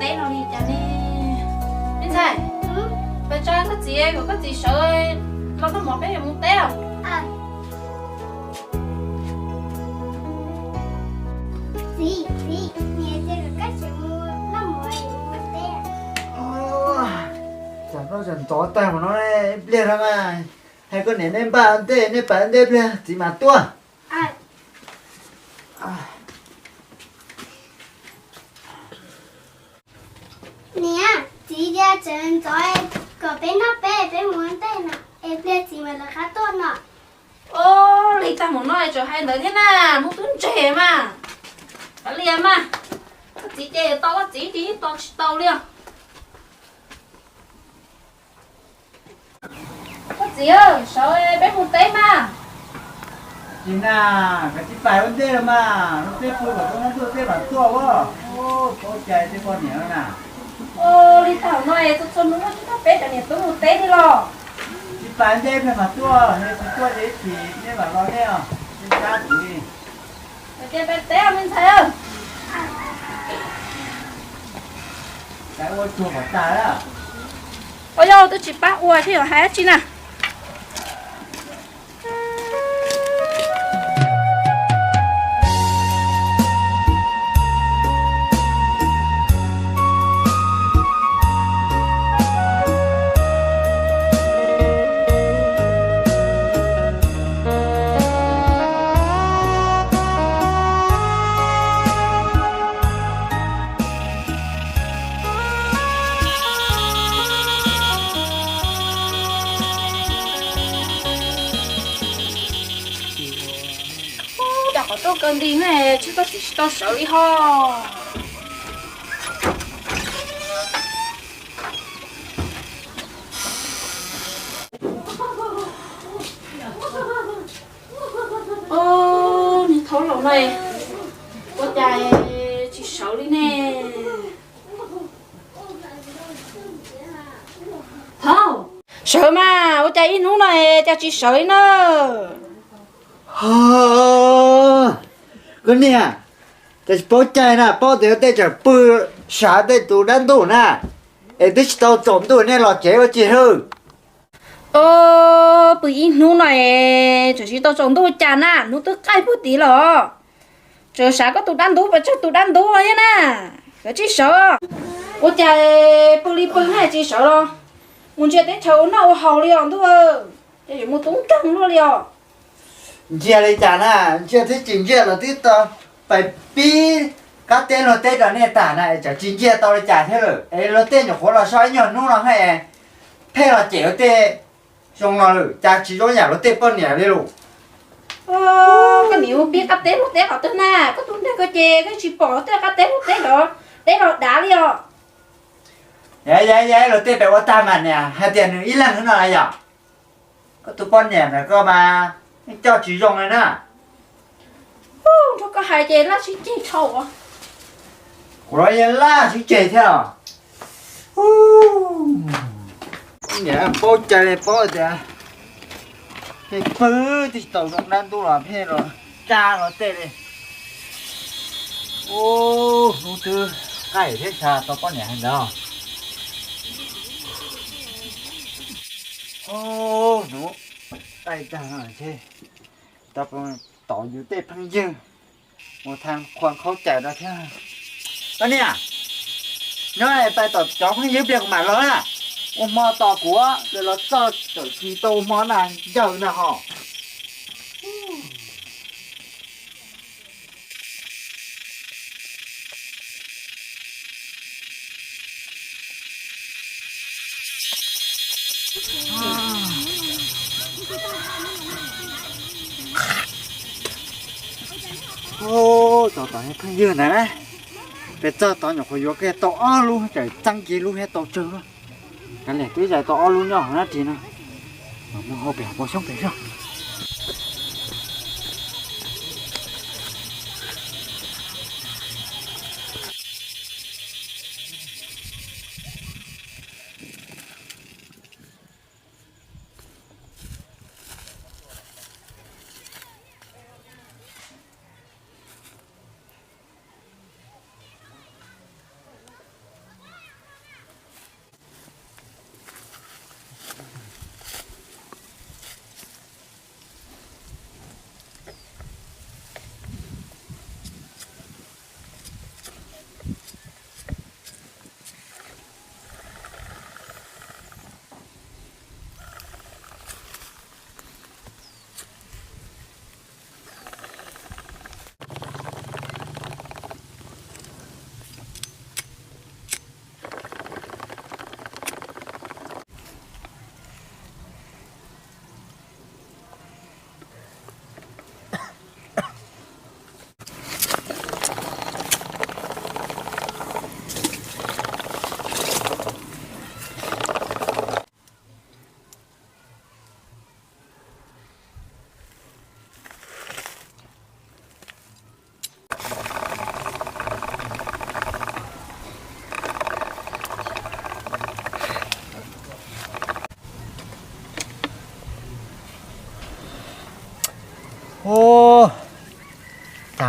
Teb no li cas ne? Me ntxhais, pais tsa koj txiv kom koj txiv sawv los noj mov peb yuav mus teb os. Txiv, txiv, niam tias kom koj txiv mus noj mov yuav mus teb. Tsam no tsam ntxov tag mus no, ib pliag no mas hais koj niam nej npaj ntej, nej pais ntej pliag txiv mam tuaj. Niam, txiv tias tseem ntxov kom peb noj peb, peb mus ua ntej no es pliag txiv mam lawv qab tuaj no. Ua li tag mus no es tseem hais ntawd thiab na, hnub twb ntseg mas. Kav liam mas, koj txiv ces yuav tau koj txiv ces yeej tos tsis tau li os. Koj txiv, sawv peb mus teb mas. Tsis na, koj txiv pais ua ntej los mas, no peb pw kom tau ntuj teb mam tuaj os. Paub cai tej poj niam na. Ua li tag no es txhua txhua hnub tsis muaj peb cov niam tub mus teb li los? Txiv pais ntej pliag mam tuaj, yog tsis tuaj ces ib chim nej mam los nej os, nej tab kuv li. Cia peb teb me ntxhais. Ua yog twb tsis pab ua thiab yuav hais dab tsi na. Ub, cas qhov rooj kaw nti ne, tsis tau, tsis tau sawv li ho. Niag thaub laus no, ua cas tsis sawv li ne? Thaub, sawv mas, ua cas ib hnub no cas tsis sawv li na? Koj niam, cas tsis paub cai na, paub tias tej tseem pw sav tej tus dab ntuj na, es twb tsis tau tsaus ntuj nej los tsev ua tsi hwb? Pw ib hnub no es tseem tsis tau tsaus ntuj cas na, hnub twb qaij puag tid los. Tseem sav koj tus dab ntub, pes tsawg tus dab ntub thiab na, yuav tsis sawv. Ua cas pw li pw na tsis sawv los? Mus ntsia teb chaws ua noj ua haus li os ntuj, ces yuav mus tub nkeeg luaj li os. Ntsia li cas na, ntsia twb tsis ntsia los twb tau pais pib qab teb luag teb rau nej tag na, es tseem tsis ntsia tau li cas thiab lawm, es luag tej nyuam qhuav los so ib nyuag hnub no thiab, pheej los cem luag tej zoo no lawm, cas tsis zoo yam luag tej poj niam li lus. Koj niam mus pib qab teb luag teb qhov twg na, koj tus ntag koj ces koj tsis pom luag tej qab teb luag teb los, teb los dav li os. Yog, yog luag tej pem ua tag mas niam hais tias nws ib leeg xwb no yom. Koj tus poj niam ntawd koj mas yeej coj tsis zoo li na. Nrog koj hais ces laj sib ceg dhau. Kuv los yeej laj sib ceg thiab os. Niam paub cai li paub tias pheej pw twb tsis tau zoo dab ntub los pheej los tsa luag tej li. Ub, hnub twb qaij thiab xyov tau poj niam hais ntawd. Ub, hnub qaij tag no ntshe tau tos yus tej phooj ywg mus tha qhua khaub cais rau thiab. Koj niam, nyob pais tom cov phooj ywg pliag kuv mam los na. Ua hmo tos kuv, lawv los txog tawm tsis tau ua hmo na, ncaws na ho. Ub, tau tom phooj ywg ntawd na, pes txog tod nyuam qhuav yuav kiag tau ob lub, tseem txeeb kiag lub thiab tau tsawg lub. Kav liam twb zais tau ob lub nyob hauv dab tsi no. Mus hauv pem hauv paus xyoob pem zog.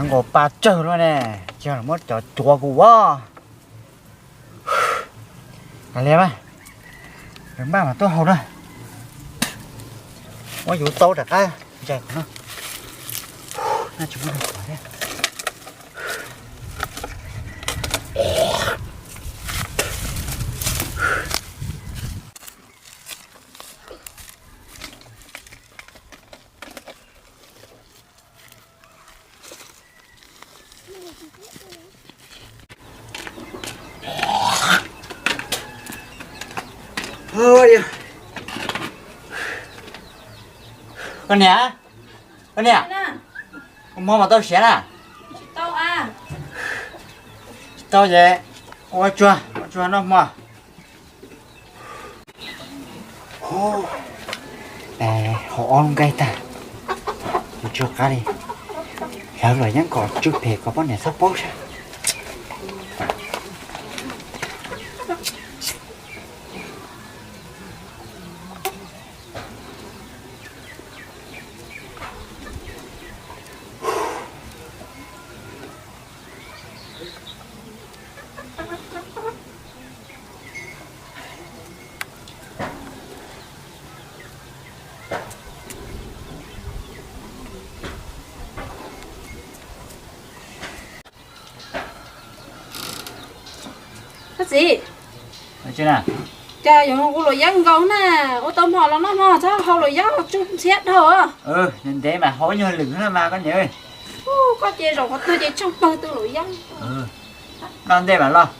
Nkaus pa tsawg luaj ne, cia muab cov cuav kuv ua. Kav liam mas, npaj mas tuaj haus na. Muab yuav tau rov qab ntsais qhov no. Naj tsis muaj neeg qhov thiab. Koj niam, koj niam, koj mov mas tau siav na? Tsis tau ces ua tsuag, ua tsuag noj hmo. Haus ob lub nqaij tag, tsuag qab li. Hlawv los yeej kom tsw phem kom poj niam txhob paub saib. Koj txiv, cas yuav ua luam yeeb nkaus na, ua tau hmo los noj hmo, txhob haus luam yeeb tsw ntxhiab dhau. Ntev mas haus nyuag lwm na mas koj niam. Koj ces zaum qhov twg ces tshooj pawg twg luam yeeb. Noj ntej mas los.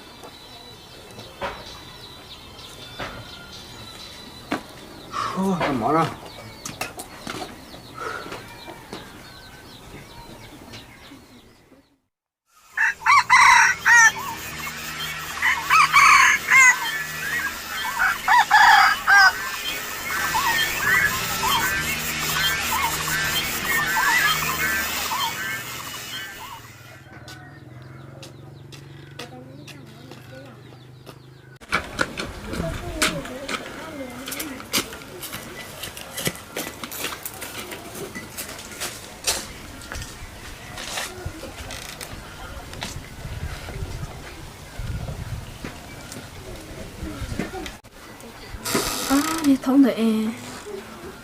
Niag thaub ntawd es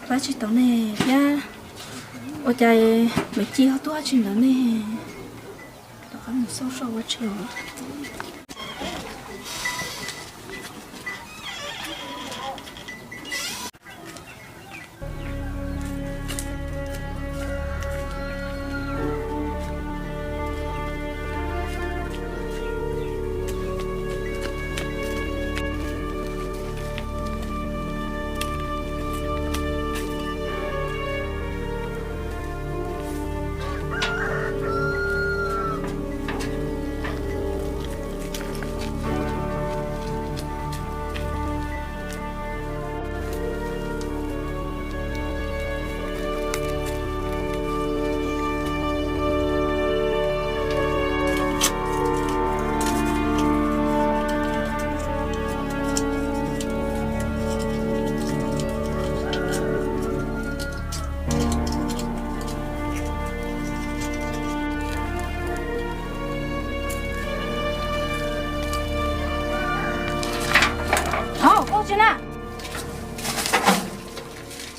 pab tsis tau nej thiab, ua cas Maiv Ci ho tuaj tsis ntawd ne? Rov qab mus xauj soj ua tsi.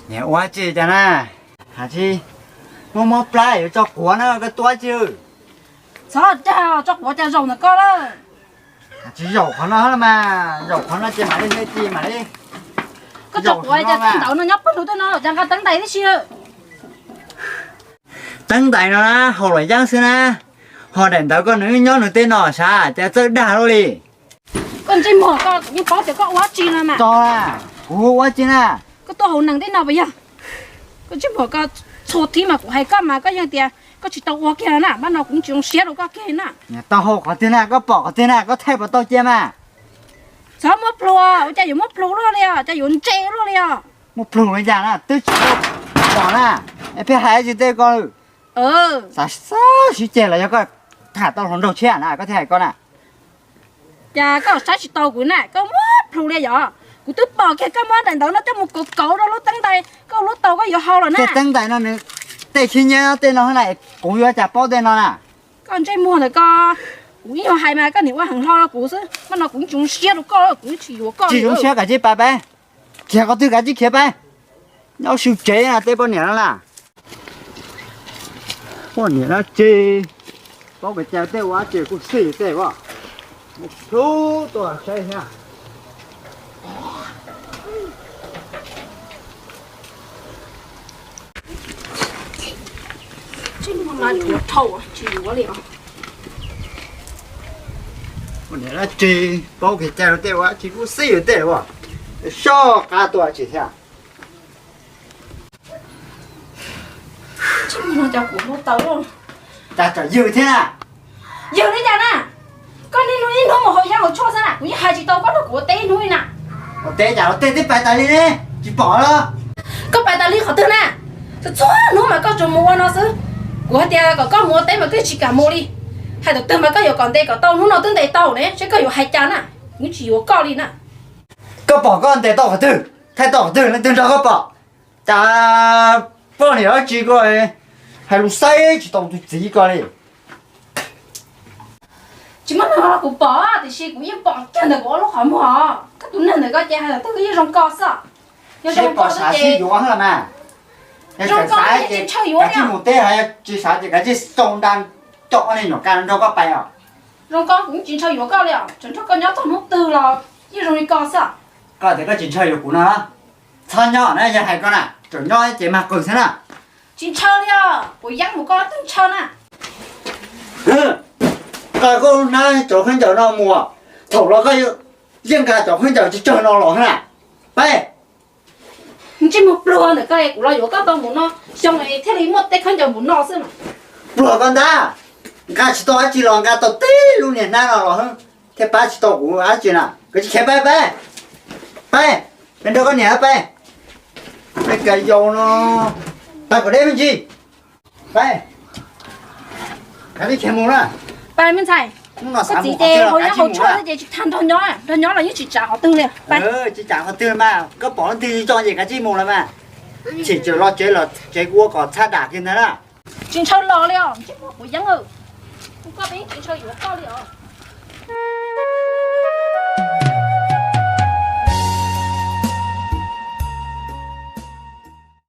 Niam ua tsi cas na? Has tsis muab mob plab yuav tso quav na koj tuaj tsi. Txhob dag, tso quav cas zaum ntawm koj lawm. Tsis zaum qhov no mas, zaum qhov no ces mam li hle tis mam li. Koj tso quav cas ntawd no nyob pawg lug tej no cas nqa teeb ntais tib si. Teeb ntais no na haus luam yeeb xwb na, ho daim ntawd koj nws nyob nws tej no sav cas txawj dag luaj li. Koj ntsej muag koj yeej paub tias koj ua tsi no mas. Tso na, kuv ua tsi na? Koj tuaj hauv neeg tej no puas yog? Koj ntsej muag koj txhua thib mas kuv hais koj mas koj yeej tias koj tsis tau ua kiag na, mas no kuv tsis zoo siab rau koj kiag na. Tau hau qhov twg na, koj pom qhov twg na, koj thaij puas tau cia mas. Txhob muab plhus, ua cas yuav muab plhus luaj li os, cas yuav ntse luaj li os. Muab plhus li cas na, twb tsis tau pom na, es pheej hais tsis tej ko. Xav xav sib ceg los yog koj tham tau hluas nraug tshiab na koj thiaj hais koj na. Cas koj saib tsis tau kuv na, koj muab plhus li yom. Kuv twb pom kiag koj muab daim ntawd no coj mus kauv kauv rau lub teeb ntais, koj lub tau koj yuav hau lawm na. Tej teeb ntais no nws tej khib nyiab tej no na, kuv yuav cas paub tej no na. Koj ntsej muag ntawm koj, kuv ib nyuag hais mas koj niam ua heev hlo rau kuv xwb, mas no kuv yeej tsis zoo siab rau koj, kuv yeej tsis yuav koj li. Tsis zoo siab kav tsij pais pais, khiav qhov twg kav tsij khiav pais, nyob ua si tsev tej poj niam no na. Poj niam dab tsi, paub kev cai tej ua dab tsi kuj xij tej as. Mus plhub tuaj saib thiab. Poj niam dab tsi, paub kev cai tej ua dab tsi kuj xij tej as. Soj qab tuaj tsis thiab. Cas tseem yws thiab na? Yws li cas na? Koj niaj hnub niaj hnub mus haus yeeb haus tshuaj xwb na, kuv yeej hais tsis tau koj nrog kuv ua teb ib hnub li na. Ua teb cas los tej twb pais tas li ne, tsis pom los? Koj pais tas li qhov twg na? Txhua txhua hnub mas koj tsuas mus ua no xwb. Kuv hais tias kom koj mus ua teb mas koj tsis kam mus li. Hais thaum twg mas koj yuav kom ntes kom tau, hnub no twb ntes tau ne, seb koj yuav hais cas na. Kuv tsis yuav koj li na. Koj pom koj ntes tau qhov twg, thaij tau qhov twg, leej twg nrog koj pom? Cas poj niam dab tsi ko hais lus saib tsis tau tus txiv ko li. Tsis muaj neeg nrog kuv pom, tiam sis kuv yeej pom kiag ntawm kuv ob lub qhov muag. Koj tus neeg ntawm koj ces hais thaum twg yeej zoo koj xwb. Yog zoo koj xwb ces yuav mas. Yog zoo koj ces tsis ntshaw yuav li. Kav tsij mus teb, yog tsis xav ces kav tsij xau nra coj niag nyuam kas nrog koj pais os. Zoo koj kuv yeej tsis ntshaw yuav koj li os, tseem nrog koj nyob txog hnub twg los yeej zoo li koj xwb. Koj tias koj tsis ntshaw yuav kuv no, txhob nyob na, yog hais koj na, tseem nyob ces mag qws xwb na. Tsis ntshaw li os, kuv yeej mus koj twb ntshaw na. Koj kuj hnab cov khaub ncaws no mus, thaum los koj yeej nqa cov khaub ncaws tsawg tsawg no los na. Peb ntsej muag pluag ntawm koj, kuv los yuav koj tau npaum no xyoo thiaj li muaj tej khaub ncaws npaum no xwb. Pluag koj ntag, nqa tsis tau dab tsi los nqa tau tib lub niag hnab no los thiaj pab tsis tau kuv dab tsi na. Koj tsis khiav peb, peb, peb, peb nrog koj niam peb. Peb ka yau no, tag kom deb me ntsis. Peb, kav tsij khiav mus na. Pab me ntxhais, koj txiv ces haus yeeb haus tshuaj xwb ces tsis txhob nrog nyob, nrog nyob los yeej tsis tsav qhov twg li. Tsis tsav qhov twg mas koj pom leej twg tso ces kav tsij mus los mas. Txhim tawm los tsev los tsev kuv ua kom txhaj dam kiag ntag na. Tsis ntshaw los li os, ntsej muag quav yeeb. Kuv koj peb yeej tsis ntshaw yuav koj li os.